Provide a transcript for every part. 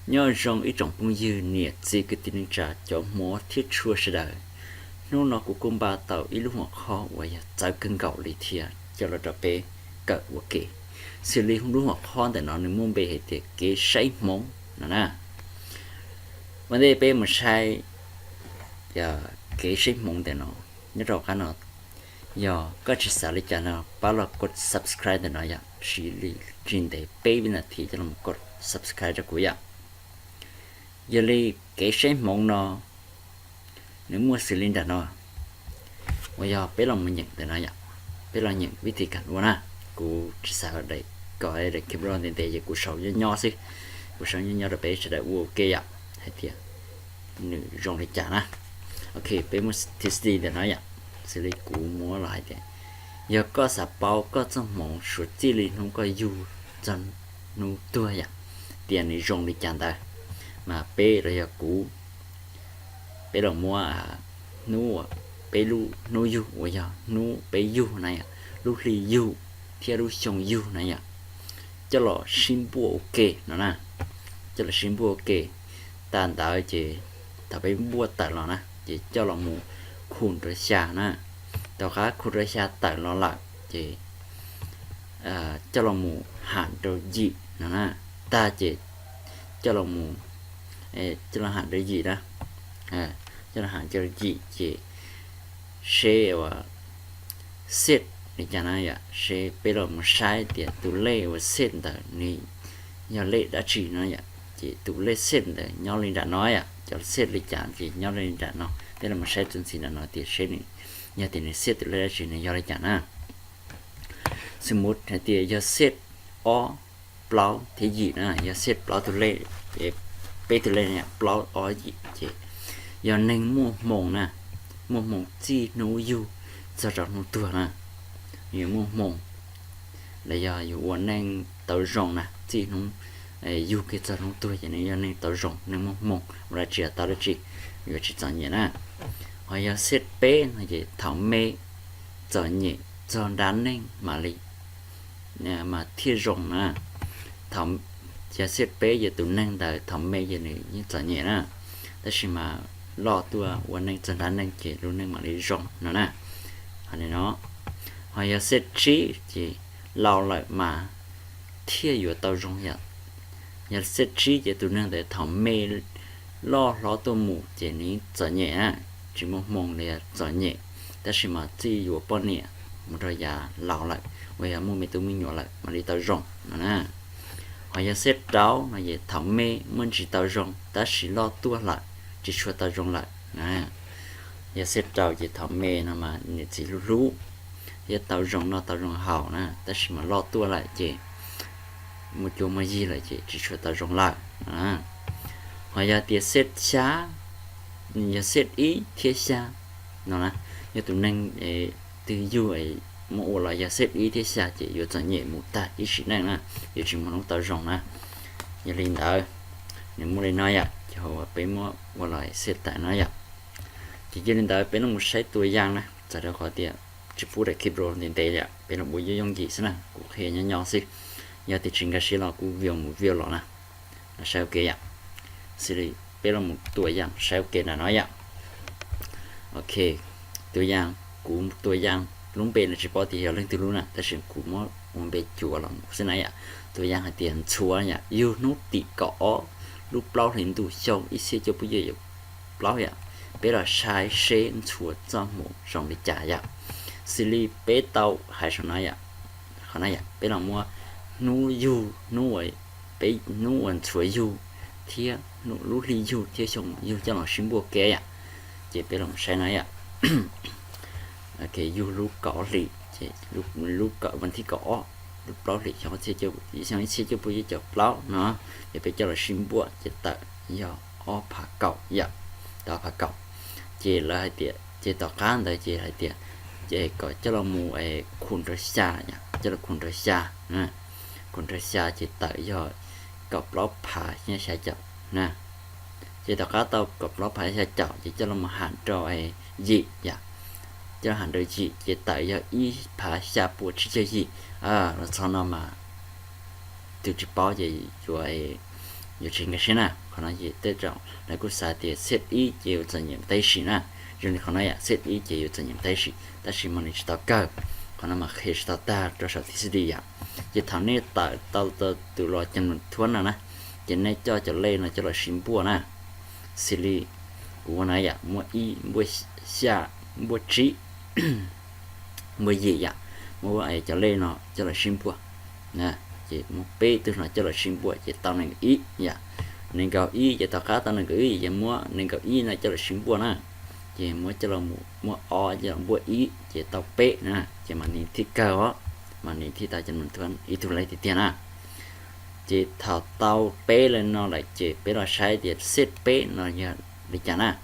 Nyob zoo ib tsoom phooj ywg niam txiv kwv tij neej tsa cov Hmoob thiab tshua sawv daws. Hnub no kuv kuj npaj tau ib lub huam qhob uas yog txawv kawg nkaus li thiab coj los rau peb kawm ua ke. Xws li lub huam qhob ntawm no nws muaj npe hais tias kev saib hmoov no na. Ua ntej peb mus saib kev saib hmoov ntawm no, nyob rau qab no, yog koj tsis xav li cas no pab los kod subscribe ntawm no yom, siv li tsis ntev peb vib nas this coj los kod subscribe rau kuv yom. Yog li kev saib hmoov no nws muaj xws li nram no, uas yog peb los mus nyeem ntawm no yom, peb los nyeem vib thi kam ua na. Kuv tsis xav kom daim camera ntev ntev ces kuv sau nyob nyob xwb, kuv sau nyob nyob rau peb sawv daws ua ua ke yom, hais tias nws zoo li cas na. Ok, peb muaj thisdi ntawm no yom, xws li kuv muab los hais tias, yog koj xav paub koj txoj hmoov suav txij li hnub koj yug txog hnub tuag yom, tias nws zoo li cas ntawd, mas peb los yog kuv, peb los muab hnub, peb lub hnub yug uas yog hnub peb yug na yom, lub hli yug thiab lub xyoo yug na yom, coj los sib npuaj ua ke no na, coj los sib npuaj ua ke. Tag ntawd ces thaum peb npuaj tawm los na ces coj los mus khu rau xya na. Tom qab khu rau xya tawm los lawm ces coj los mus ham rau yim no na. Tag ces coj los mus, coj los ham rau yim na, coj los ham rau yim ces seb ua xej li cas na yom, seb peb los mus saib tias tus lej uas xej ntawd nws yog lej dab tsi no yom. Ces tus lej xej ntawd nyob li nram no yom, cov xej li cas ces nyob li nram no, peb los mus saib txuas ntxiv nram no tias seb nws, yog tias nws xej tus lej dab tsi nws yog li cas na. Xws mus hais tias yog xej ob, plaub thiab yim na, yog xej plaub tus lej, peb tus lej plaub ob yim ces yog neeg muaj hmoo na, muaj hmoo txij hnub yug txog rau hnub tuag na, yuav muaj hmoo, los yog yuav ua neej tau zoo na, txij hnub yug kiag txog hnub tuag ces nws yog neeg tau zoo, neeg muaj hmoo, ua dab tsi tau dab tsi, yuav tsis txom nyem na. Ho yog xej peb no ces thaum me txom nyem txog nrab neej mam li, mas thiaj zoo na. Yog xej peb ces tus neeg ntawd thaum me ces nws yeej txom nyem na, tab sis mas loj tuaj ua neej txog nrab neej ces lub neej mam li zoo no na. Ho li no, ho yog xej tsib ces laus lawm mas thiaj yuav tau zoo yom. Yog xej tsib ces tus neeg ntawd thaum me loj hlob tuaj mus ces nws txom nyem na, tsis muaj hmoo li, txom nyem, tab sis mas txij yuav poj niam mus rau yav laus lawm uas yog muaj me tub me nyuam lawm mam li tau zoo no na. Ho yog xej rau no ces thaum me muaj ntsis tau zoo tab sis loj tuaj lawm tsis tshua tau zoo lawm. Yog xej rau ces thaum me no mas niam txiv hlub hlub thiab tau zoo noj tau zoo haus na, tab sis mas loj tuaj lawm ces muaj cuab muaj yig lawm ces tsis tshua tau zoo lawm. Ho yog tias xej xya, yog xej ib thiab xya no na, yog tus neeg twg yug muab ua los yog xej ib thiab xya ces yuav txom nyem mus tag ib sim neej na, yuav tsis muaj hnub tau zoo na. Yog li ntawd, nws muaj li no yom, ces peb muab ua los xej tawm no yom. Ces yog li ntawd peb los mus saib tua yaj na, txawm rau qhov tias tsis pub daim clip rau ntev ntev yom, peb los ua yooj yooj yim xwb na, kuv qhia nyob nyob xwb. Yog tias tsis nkag siab los kuj view mus view los na, los saib ua ke yom. Xws li peb los mus tua yaj saib ua ke nram no yom. Ok, tua yaj, kuv tua yaj lub npe no tsis paub tias yog leej twg lub na, tab sis kuv muab ua npe cuav los xwb na yom. Tua yaj hais tias ntxhuav yom, yug hnub tim kaum ob lub plaub hlis ntuj xyoo ib txhiab cuaj pua cuaj caum plaub yom. Peb los saib seb ntxhuav txoj hmoov zoo li cas yom. Xws li peb tau hais saum no yom, qhov no yom, peb los muab hnub yug, hnub uas peb, hnub uas ntxhuav yug thiab lub hli yug thiab xyoo yug coj los sib npuaj ke yom. Ces peb los saib no yom. Yug lub kaum hlis, lub vas thib kaum ob, lub plaub hlis xyoo ib txhiab cuaj pua cuaj caum plaub no, ces peb coj los sib npuaj ces tawm yog ob phav kaum yom, tawm ob phav kaum. Ces lawv hais tias, ces tom qab ntawd ces hais tias, ces kom coj los mus khu rau xya, coj los khu rau xya, khu rau xya ces tawm yog kaum plaub phav xya caum na. Ces tom qab tau kaum plaub phav xya caum ces coj los mus ham rau yim yom, coj los ham rau yim ces tawm yog ib phav xya pua tsib caug yim. Los txog no mas tus tsis paub ces yuav yuav tsis nkag siab na. Qhov no ces tej zaum lawv kuj xav tias set ib ces yuav txom nyem tib si na. Zoo li qhov no yom, set ib ces yuav txom nyem tib si, tab sis mas nws tsis tau kawg. Qhov no mas qhia tsis tau tag rau saum thib xi di yom. Ces thaum nej tawm tau tus los cam num thuab no na, ces nej coj cov lej no coj los sib npuaj na. Xws li kuv ua na yom, muaj ib, npuaj xya, npuaj tsib, npuaj yim yom, muab cov lej no coj los sib npuaj. Ces muab peb tug no coj los sib npuaj ces tau nees nkaum ib yom. Nees nkaum ib ces tom qab tau nees nkaum ib ces muab nees nkaum ib no coj los sib npuaj na. Ces muab coj los, muab ob coj los npuaj ib ces tau peb na. Ces mam li thiaj kawg os, mam li thiaj tau cam num thuab ib tug lej tiag tiag na. Ces thaum tau peb li no lawm ces peb los saib tias set peb no yog li cas na.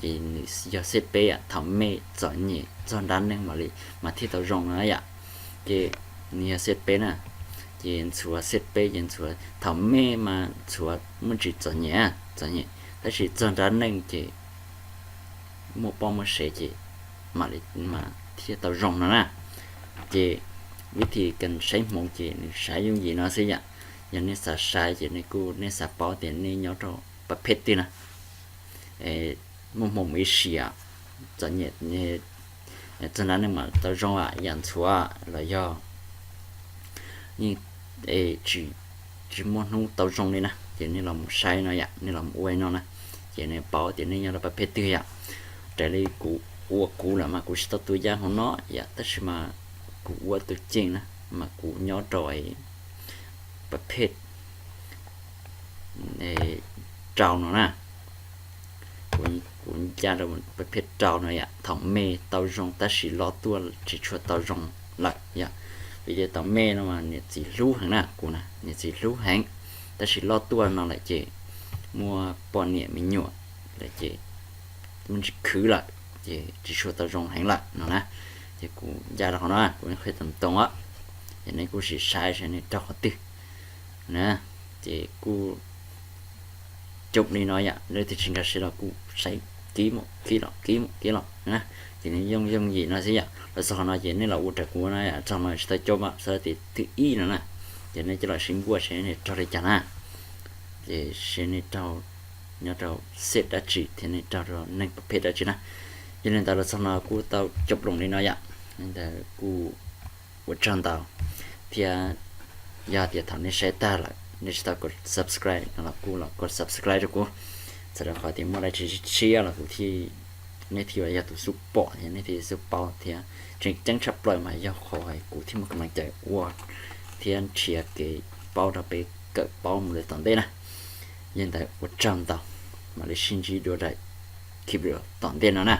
Ces nws yog set peb yom, thaum me txom nyem txog nrab neej mam li, mas thiaj tau zoo no yom. Ces nws yog set peb na, ces ntxhuav set peb ces ntxhuav thaum me mas ntxhuav muaj tsis txom nyem, txom nyem, tab sis txog nrab neej ces muaj poj muaj sev ces mam li, mas thiaj tau zoo no na. Ces vib thim kas saib hmoov ces nws saib yooj yim no xwb yom. Yog nej xav saib ces nej kuj, nej xav paub tias nej nyob rau pas phej twg na, muaj hmoo mus ib sim, txom nyem, txog nrab neej mam tau zoo yam ntxhuav los yog yeej tsis muaj hnub tau zoo li na, ces nej los mus saib no yom, nej los mus ua no na, ces nej paub tias nej nyob rau pas phej twg yom. Raws li kuv ua kuv lawm mas kuv tsis tau tua yaj hauv no yom, tab sis mas kuv ua tus ceem na, mas kuv nyob rau pas phej rau no na. Kuv ncaj rau pas phej rau no yom, thaum me tau zoo tab sis loj tuaj tsis tshua tau zoo lawm yom. Vim tias thaum me no mas niam txiv hlub heev na, kuv na niam txiv hlub heev, tab sis loj tuaj no lawm ces muaj poj niam me nyuam lawm ces muaj ntsis khwv lawm, ces tsis tshua tau zoo heev lawm no na. Ces kuv ncaj rau qhov no, kuv qhia tau tau os. Ces nej kuj sim saib saib nej rau qhov twg na. Ces kuj coob li no yom, leej twg tsis nkag siab los kuj saib kib mus kib los kib mus kib los na. Ces nws yooj yooj yim no xwb yom. Los txog qhov no ces nej los ua raws kuv na yom, txog no tsis tau coob mas xav tias thib ib no na. Ces nej coj los sib npuaj saib nej raug li cas na. Ces saib nej raug, nyob rau set dab tsi thiab nej raug rau neeg pas phej dab tsi na. Yog li ntawd los txog no kuj tau coob loo li no yom. Li ntawd kuj ua tsaug ntau, thiab yog tias thaum nej saib tag lawm nej tsis tau kov subscribe no los kuj los kov subscribe rau kuv. Txawm rau qhov tias muaj dab tsi tshiab los kuv thiaj, nej thiaj yog tus xub pom thiab nej thiaj xub paub thiab. Tseem ceeb tshaj plaws mas yog qhov kuv thiaj muaj kab naj cawm ua thiab nrhiav kev paub rau peb kawm paub mus li tom ntej na. Yog li ntawd ua tsaug ntau, mam li sib ntsib dua daim clip tom ntej no na.